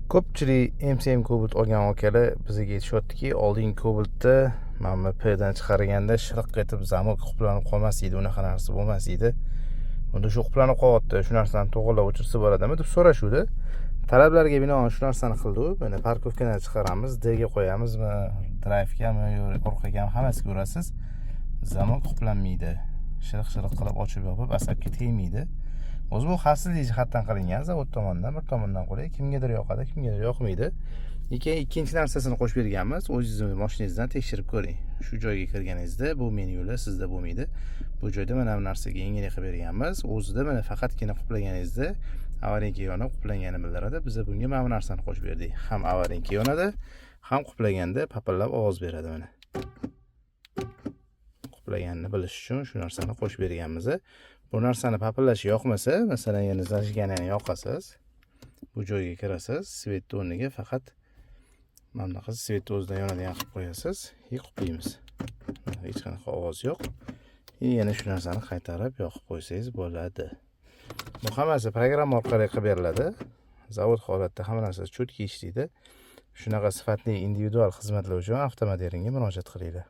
Ko'pchilik MCM Cobalt olgan akalar bizga aytishyaptiki, oldingi Cobaltda mana bu Pdan chiqarganda shiriq etib замок qulflanib qolmas edi, unaqa narsa bo'lmas edi. Bunda shu qulflanib qolyapti, shu narsani to'g'irlab o'chirsa bo'ladimi deb so'rashuvdi. Talablarga binoan shu narsani qildik. Mana парковка dan chiqaramiz, D ga qo'yamizmi, drivegami yo orqagami, hammasiga urasiz. Замок qulflanmaydi. Shiriq shiriq qilib ochib yopib asabga tegmaydi. O'zi bu xavfsizlik jihatdan qilingan zavod tomonidan, bir tomondan qulay, kimgadir yoqadi, kimgadir yoqmaydi. Keyin ikkinchi narsasini qo'shib berganmiz. O'zingizni mashinangizdan tekshirib ko'ring. Shu joyga kirganingizda bu menyular sizda bo'lmaydi. Bu joyda mana bu narsaga yengillik qilib berganmiz. O'zida mana faqatgina qulflaganingizda аварийка yonib qulflanganini bildiradi. Biz bunga mana bu narsani qo'shib berdik. Ham аварийка yonadi, ham qulflaganda papillab ovoz beradi mana. Qulflaganini bilish uchun shu narsani qo'shib berganmiz. Bu narsani papillashi yoqmasa, masalan, yana зажигание ni yoqasiz. Bu joyga kirasiz, свет ni o'rniga faqat mana bunaqa свет ni o'zidan yonadigan qilib qo'yasiz и qulflaymiz. Hech qanaqa ovoz yo'q. И yana shu narsani qaytarib yoqib qo'ysangiz bo'ladi. Bu hammasi programma orqali qilib beriladi. Zavod holatda hamma narsa чётко ishlaydi. Shunaqa sifatli individual xizmatlar uchun Avtomodernga murojaat qilinglar.